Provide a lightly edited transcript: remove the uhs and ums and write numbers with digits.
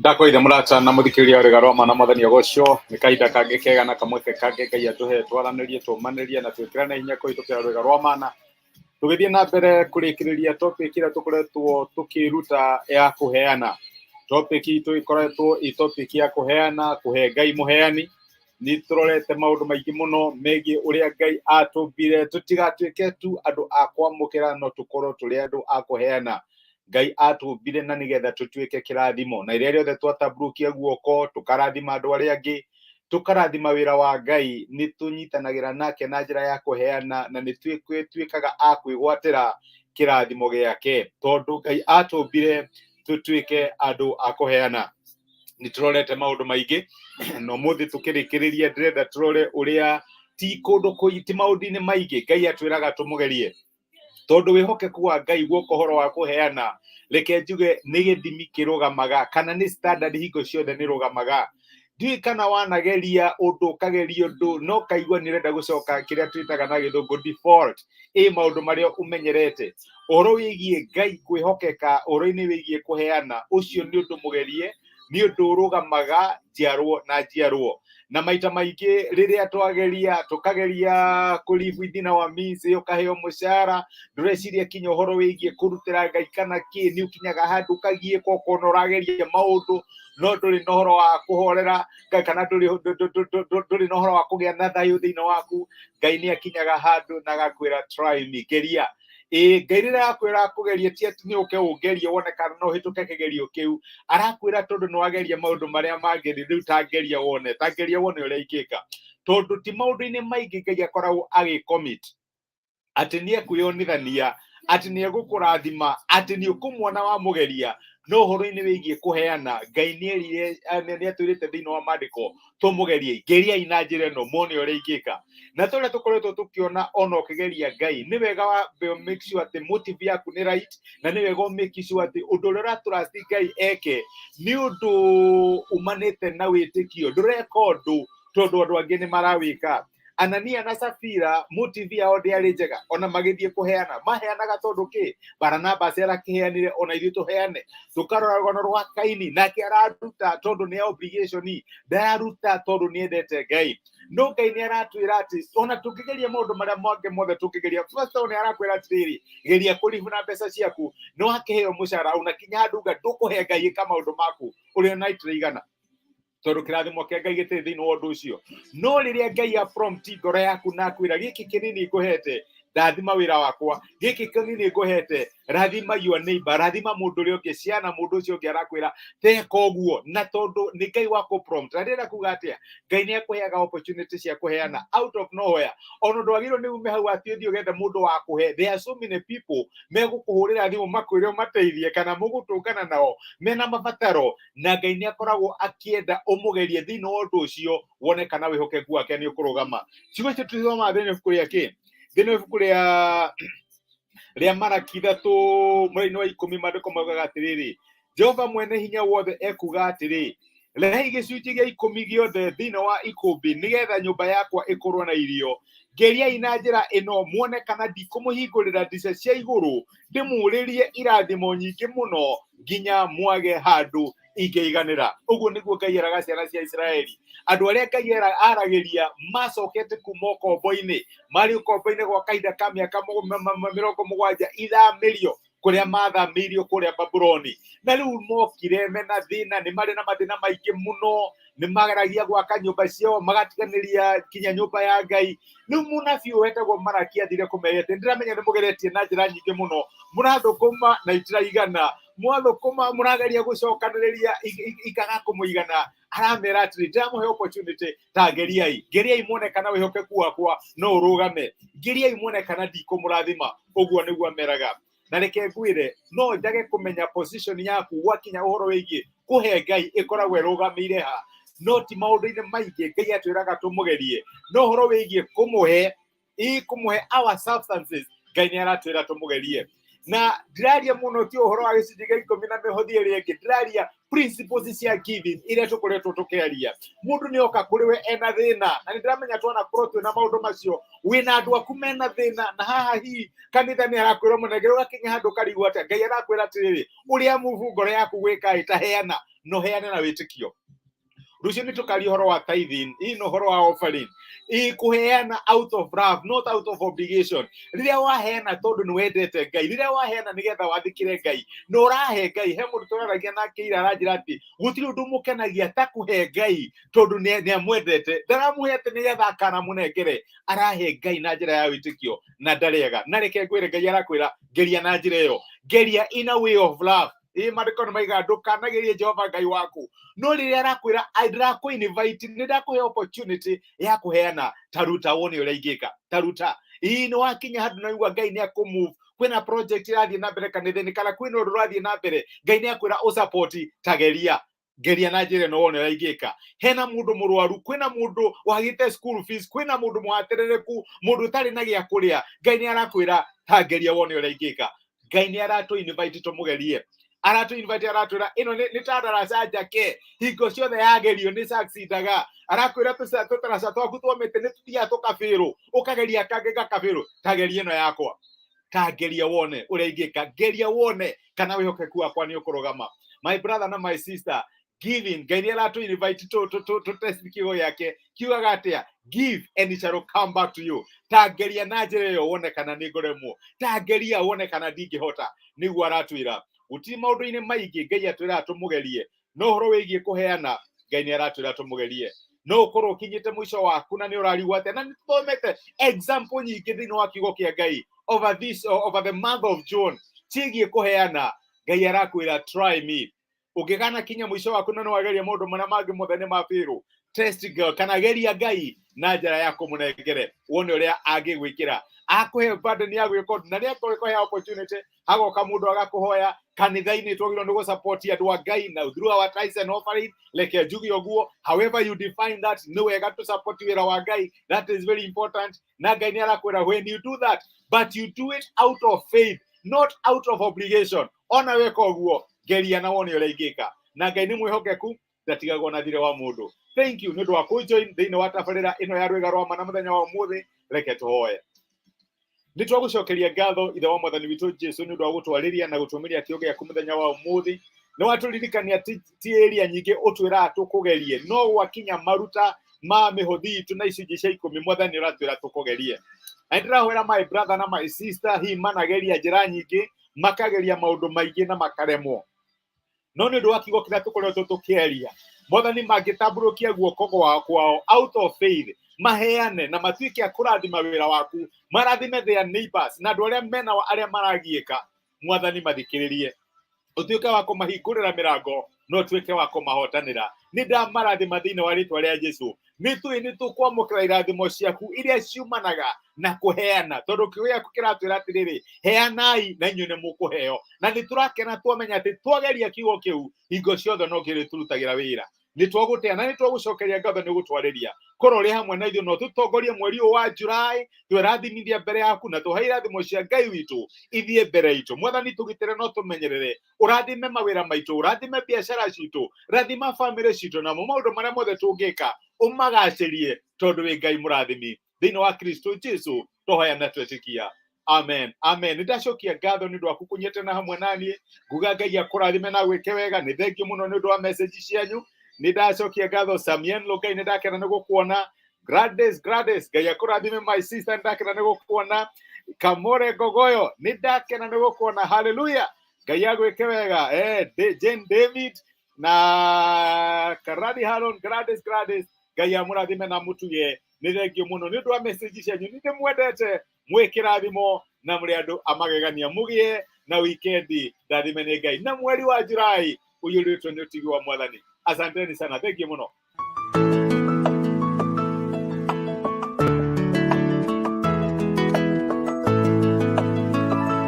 Ndakũhoitha mũrata na mũthikĩrĩria wa rũgano rwa mana mwathani agocwo nĩ kahinda kangĩ kega na kamweke kangĩ Ngai atũhe twaranĩrie tũmanĩrie na twĩkĩrane hinya kũhĩtũkĩra rwĩga rwa mana. Tũgĩthiĩ na mbere kũrĩkĩrĩria topic ĩrĩa tũkoretwo tũkĩruta ya kũheana. Topic itũ ĩkoretwo ĩ topic ya kũheana, kũhe Ngai mũheani. Nĩ tũrorete maũndũ maingĩ mũno megiĩ ũrĩa Ngai atũmbire tũtigatuĩke tu andũ a kwamũkĩra no tũkorwo tũrĩ andũ a kũheana. Ngai atũmbire na nĩgetha tũtuĩke kĩrathimo, na rĩrĩa rĩothe twatambũrũkia guoko tũkarathima andũ arĩa angĩ, tũkarathima wĩra wa Ngai, nĩ tũnyitanagĩra nake na njĩra ya kũheana na nĩ tuĩkaga a kwĩgwatĩra kĩrathimo gĩake, tondũ Ngai atũmbire tũtuĩke andũ a kũheana. Nĩ tũrorete maũndũ maingĩ na ũmũthĩ tũkĩrĩkĩrĩria ndĩrenda tũrore ũrĩa ti kũndũ ti maũndũ-inĩ maingĩ Ngai atwĩraga tũmũgerie, tondũ wĩhokeku wa Ngai guoka ũhoro wa kũheana, reke njuge nĩ gĩthimi kĩrũgamaga kana nĩ standard hingo ciothe nĩ rũgamaga. Ndiũĩ kana wanageria ũndũ ũkageria ũndũ no kaigua nĩ ũrenda gũcoka kĩrĩa twĩtaga na gĩthũngũ default, ĩ maũndũ marĩa ũmenyerete. Ũhoro wĩgiĩ Ngai kwĩhokeka ũhoro-inĩ wĩgiĩ kũheana, ũcio nĩ ũndũ mũgerie, nĩ ũndũ ũrũgamaga njiarwo na njiarwo. Na maita maingĩ rĩrĩa twageria tũkageria kũ live within our means, ũkaheo mũcara ndũreciria kinya ũhoro wĩgiĩ kũrutĩra Ngai kana kĩ, nĩ ũkinyaga handũ ũkagiĩka ũkona ũrageria maũndũ no ndũrĩ na ũhoro wa kũhorera kana ndũrĩ na ũhoro wa kũgĩa na thayũ thĩinĩ waku. Ngai nĩ akinyaga handũ na agakwĩra try me, geria. Ĩĩ, Ngai rĩrĩa akwĩra kũgeria ti atĩ nĩ ũke ũngerie wone kana no ũhĩtũke kĩgerio kĩu, arakwĩra tondũ nĩ wageria maũndũ marĩa mangĩ rĩu ta ngeria wone, ta ngeria wone ũrĩa ingĩka. Tondũ ti maũndũ-inĩ maingĩ Ngai akoragwo agĩ commit atĩ nĩ ekwĩyonithania, atĩ nĩ egũkũrathima, atĩ nĩ ũkũmuona wamũgeria. No ũhoro-inĩ wĩgiĩ kũheana, Ngai nĩ erire, nĩ atwĩrĩte thĩinĩ wa maandĩko tũmũgerie, geriai na njĩra ĩno muone ũrĩa ingĩka. Na tũrĩa tũkoretwo tũkĩona ona ũkĩgeria Ngai, nĩ wega wambe ũ make sure atĩ motive yaku nĩ right, na nĩ wega ũ make sure atĩ ũndũ ũrĩa ũra trust Ngai eke nĩ ũndũ umanĩte na wĩtĩkio. Ndũreka ũndũ tondũ andũ angĩ nĩ marawĩka. Anania na Safira motive yao ndĩarĩ njega, ona magĩthiĩ kũheana maheanaga tondũ kĩ Baranabas arakĩheanire, ona ithuĩ tũheane. Tũkarora rũgano rwa Kaini, nake araruta tondũ nĩ obligation, ndararuta tondũ nĩ endete Ngai. No Ngai nĩ aratwĩra atĩ ona tũngĩgeria maũndũ marĩa mangĩ mothe tũngĩgeria, first of all nĩ arakwĩra atĩrĩrĩ, geria kũrihu na mbeca ciaku, nĩ wakĩheo mũcara ũnakinya handũ uga ndũkũhe Ngai, ĩka maũndũ maku ũrĩa na itiraigana, tondũ kĩrathimo kĩa Ngai gĩtirĩ thĩinĩ wa ũndũ ũcio. No rĩrĩa Ngai a prompt ngoro yaku na akwĩra gĩkĩ kĩnini ngũhete, rathima wĩra wakwa, gĩkĩ kĩnini ngũhete, rathima your neighbor, rathima mũndũ ũrĩa ũngĩ, ciana mũndũ ũcio ũngĩ, arakwĩra teka ũguo. Na tondũ nĩ Ngai wa kũ prompt, na ndĩrenda kuga atĩa, Ngai nĩ akũheaga opportunity cia kũheana out of nowhere. Ona ndwagĩrĩirwo nĩ ume hau atĩ ũthiĩ ũgethe mũndũ wa kũhe. There are so many people megũkũhũrĩra thimũ makwĩre ũmateithie kana mũgũtũngana nao mena mabataro, na Ngai nĩ akoragwo akĩenda ũmũgerie thĩinĩ wa ũndũ ũcio wone kana wĩhokeku wake nĩ ũkũrũgama. Ciugo icio tũthomaga thĩinĩ wa ibuku rĩa kĩ? Thĩinĩ wa ibuku rĩa Maraki 3 mũraini wa 10, maandĩko maugaga atĩrĩrĩ, Jehova mwene hinya wothe ekuga atĩrĩ, rehei gĩcunjĩ gĩa ikũmi gĩothe thĩinĩ wa ikũmbĩ nĩgetha nyũmba yakwa ĩkorwo na irio. Geriai na njĩra ĩno muone kana ndikũmũhingũrĩra ndirica cia igũrũ ndĩmũrĩrie irathimo nyingĩ mũno nginya mwage handũ ingĩiganĩra. Ũguo nĩguo Ngai eraga ciana cia Isiraeli. Andũ arĩa Ngai aragĩria macokete kuma ũkombo-inĩ, marĩ ũkombo-inĩ gwa kahinda ka mĩaka 70 ithamĩrio kũrĩa mathamĩirio kũrĩa Babuloni, na rĩu mokire mena thĩna, nĩ marĩ na mathĩna maingĩ mũno, nĩ mageragia gwaka nyũmba ciao magatiganĩria kinya nyũmba ya Ngai. Rĩu mũnabii ũyũ wetagwo Maraki athire kũmeria atĩ ndĩramenya nĩ mũgeretie na njĩra nyingĩ mũno, mũrathũkũma na itiraigana, mwathũkũma mũrageria gũcokanĩrĩria ikaga kũmũigana. Aramera atĩrĩ, ndĩramũhe opportunity, ta geriai, geriai muone kana wĩhokeku wakwa no ũrũgame, geriai muone kana ndikũmũrathima. Ũguo nĩguo ameraga. Na reke ngwĩre, no njage kũmenya position yaku gwakinya ũhoro wĩgiĩ kũhe Ngai ĩkoragwo ĩrũgamĩire ha, no ti maũndũ-inĩ maingĩ Ngai atwĩraga tũmũgerie, no ũhoro wĩgiĩ kũmũhe, ĩ kũmũhe our substances, Ngai nĩ aratwĩra tũmũgerie. Na ndĩraria mũno ti ũhoro wa gĩcunjĩ gĩa ikũmi na mĩhothi ĩrĩa ĩngĩ, ndĩraria principles cia giving iria tũkoretwo tũkĩaria. Mũndũ nĩ oka kũrĩ we ena thĩna, na nĩ ndĩramenya twanakorwo twĩna maũndũ macio, wĩna andũ aku mena thĩna, na haha hihi kanitha nĩ arakwĩra mũnengere, ũgakinya handũ ũkarigwo atĩa. Ngai arakwĩra atĩrĩrĩ, ũrĩa mubu ngoro yaku gwĩka ĩ, ta heana, no heane na wĩtĩkio. Rũciũ nĩ tũkaria ũhoro wa tithing, ii na ũhoro wa offering, ii kũheana out of love, not out of obligation. Rĩrĩa waheana tondũ nĩ wendete Ngai, rĩrĩa waheana nĩgetha wathĩkĩre Ngai, na ũrahe Ngai. He mũndũ tũraragia nake ira aranjĩra atĩ gũtirĩ ũndũ mũkenagia ta kũhe Ngai tondũ nĩ amwendete. Ndaramũhe atĩ nĩgetha akanamũnengere, arahe Ngai na njĩra ya wĩtĩkio na ndarĩaga. Na reke ngwĩre, Ngai arakwĩra geria na njĩra ĩyo, geria in a way of love. Ĩ maandĩko nĩ maigaga ndũkanagerie Jehova Ngai waku. No rĩrĩa arakwĩra ndĩrakũ invite, nĩ ndakũhe opportunity ya kũheana, ta ruta wone ũrĩa ingĩka, ta ruta. Ii nĩ wakinya handũ na igua Ngai nĩ akũmove, kwĩna project ĩrathiĩ na mbere kanitha-inĩ kana kwĩna ũndũ ũrathiĩ na mbere, Ngai nĩ akwĩra ũsupport, ta geria, geria na njĩra ĩno wone ũrĩa ingĩka. Hena mũndũ mũrwaru, kwĩna mũndũ wagĩte school fees, kwĩna mũndũ mũhatĩrĩrĩku, mũndũ ũtarĩ na gĩa kũrĩa, Ngai nĩ arakwĩra ta geria wone ũrĩa ingĩka. Ngai nĩ aratũ invite tũmũgerie, aratũ invite, aratwĩra ĩno nĩ ta ndaraca njake, hingo ciothe yagerio nĩ succeedaga. Arakwĩra tũtaraca twaku twa mĩtĩ nĩ tũthiaga tũkabĩrũ, ũkageria kangĩ gakabĩrũ, ta geria ĩno yakwa, ta geria wone ũrĩa ingĩka, geria wone kana wĩhokeku wakwa nĩ ũkũrũgama. My brother na my sister, giving, Ngai nĩ aratũ invite tũ test kiugo gĩake kiugaga atĩa? Give and it shall come back to you. Ta geria na njĩra ĩyo wone kana nĩ ngũremwo, ta geria wone kana ndingĩhota. Nĩguo aratwĩra gũtirĩ maũndũ-inĩ maingĩ Ngai atwĩraga tũmũgerie, no ũhoro wĩgiĩ kũheana Ngai nĩ aratwĩra tũmũgerie. No ũkorwo ũkinyĩte mũico waku na nĩ ũrarigwo atĩa, na nĩ tũthomete example nyingĩ thĩinĩ wa kiugo kĩa Ngai over the month of June ciĩgiĩ kũheana. Ngai arakwĩra try me. Ũngĩgana kinya mũico waku na nĩ wageria maũndũ marĩa mangĩ mothe nĩ mabĩrũ, test girl, kana geria Ngai na njĩra ya kũmũnengere wone ũrĩa angĩgwĩkĩra, akũhe burden ya gwĩka ũndũ na nĩ akũhe opportunity. Hagoka mũndũ agakũhoya kanitha-inĩ, twagĩrĩirwo nĩ gũsupport andũ a Ngai na through our tithes and offering. Reke njuge ũguo, however you define that, nĩ wega to support wĩra wa Ngai, that is very important. Na Ngai nĩ arakwĩra when you do that, but you do it out of faith, not out of obligation. Ona weka ũguo, geria na wone ũrĩa ingĩka, na Ngai nĩ mwĩhokeku, ndatigagwo na thirĩ wa mũndũ. Thank you nĩ ũndũ wa kũjoin thĩinĩ wa tabarĩra ĩno ya Rwĩga rwa Mana mũthenya wa ũmũthĩ. Reke tũhoe. Nĩ twagũcokeria ngatho, Ithe wa Mwathani witũ Jesu, nĩ ũndũ wa gũtwarĩria na gũtũmĩria kiugo gĩaku mũthenya wa ũmũthĩ. Nĩ watũririkania ti area nyingĩ ũtwĩraga tũkũgerie, no gwakinya maruta ma mĩhothi itũ na icunjĩ cia ikũmi, Mwathani ũratwĩra tũkũgerie. Na nĩndĩrahoera my brother na my sister, hihi manageria njĩra nyingĩ, makageria maũndũ maingĩ na makaremwo, no nĩ ũndũ wa kiugo kĩrĩa tũkoretwo tũkĩaria, Mwathani, mangĩtambũrũkia guoko kwao out of faith, maheane na matuĩke a kũrathima wĩra waku, marathime their neighbors na andũ arĩa mena arĩa maragiĩka. Mwathani, mathikĩrĩrie, ũtuĩke wa kũmahingũrĩra mĩrango no ũtuĩke wa kũmahotanĩra. Nĩ ndamarathima thĩinĩ wa rĩtwa rĩa Jesu. Nĩ tũĩ nĩ tũkwamũkĩra irathimo ciaku iria ciumanaga na kũheana, tondũ kiugo gĩaku kĩratwĩra atĩrĩrĩ, heanai na inyuĩ nĩ mũkũheo. Na nĩ tũrakena twamenya atĩ twageria kiugo kĩu hingo ciothe no kĩrĩ tũrutagĩra wĩra. Nĩ twagũtĩa na nĩ twagũcokeria ngatho nĩ gũtwarĩria. Korwo ũrĩ hamwe na ithuĩ no tũtongorie mweri ũyũ wa July, twĩrathimithia mbere yaku na tũhe irathimo cia Ngai witũ ithiĩ mbere itũ. Mwathani, tũgitĩre no tũmenyerere, ũrathime mawĩra maitũ, ũrathime biacara citũ, rathima bamĩrĩ citũ, namo maũndũ marĩa mothe tũngĩka ũmagacĩrie, tondũ wĩ Ngai mũrathimi. Thĩinĩ wa Kristo Jesu tũhoya na twetĩkia, amen, amen. Nĩ ndacokia ngatho nĩ ũndũ waku kũnyitana hamwe naniĩ. Nguga Ngai akũrathime na gwĩke wega. Nĩ thengiũ mũno nĩ ũndũ wa message cianyu. Nĩ ndacokia ngatho. Samien Lugai, nĩ ndakena nĩ gũkuona. Gladys, Gladys, Ngai akũrathime. My sister, nĩ ndakena nĩ gũkuona. Kamore Ngogoyo, nĩ ndakena nĩ gũkuona. Haleluya, Ngai agwĩke wega. Jane David na Karadi Haron, Gladys, Gladys, Ngai amũrathime na mũtuge. Nĩ thengiũ mũno nĩ ũndũ wa message cianyu. Nĩ ndĩmwendete, mwĩ kĩrathimo na mũrĩ andũ amagegania. Mũgĩe na wikendi ndathime nĩ Ngai, na mweri wa Julai ũiyũrĩtwo nĩ ũtigi wa Mwathani. Asanteni sana, thengiũ mũno.